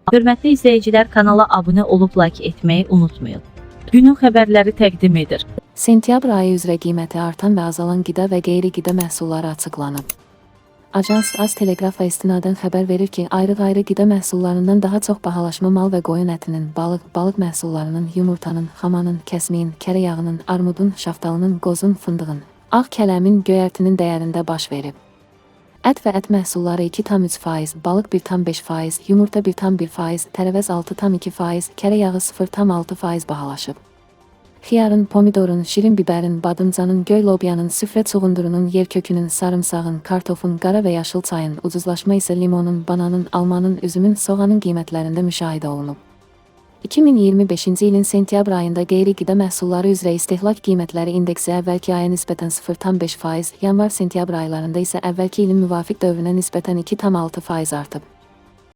Hörmətli izləyicilər, kanala abunə olub like etməyi unutmayın. Günün xəbərləri təqdim edir. Sentyabr ayı üzrə qiyməti artan və azalan qida və qeyri-qida məhsulları açıqlanıb. Ajans Az Teleqrafa istinadən xəbər verir ki, ayrı-ayrı qida məhsullarından daha çox bahalaşma mal və qoyun ətinin, balıq, balıq məhsullarının, yumurtanın, xamanın, kəsmiyin, kərə yağının, armudun, şaftalının, qozun, fındığın, ağ kələmin, göyərtinin dəyərində baş verib. Ət və ət məhsulları 2,3%, balıq 1,5%, yumurta 1,1%, tərəvəz 6,2%, kərə yağı 0,6% bahalaşıb. Xiyarın, pomidorun, şirin bibərin, badımcanın, göy lobyanın, süfrə çuğundurunun, yer kökünün, sarımsağın, kartofun, qara və yaşıl çayın, ucuzlaşma isə limonun, bananın, almanın, üzümün, soğanın qiymətlərində müşahidə olunub. 2025-ci ilin sentyabr ayında qeyri-qida məhsulları üzrə istehlak qiymətləri indeksi əvvəlki aya nisbətən 0,5%, yanvar-sentyabr aylarında isə əvvəlki ilin müvafiq dövrünə nisbətən 2,6% artıb.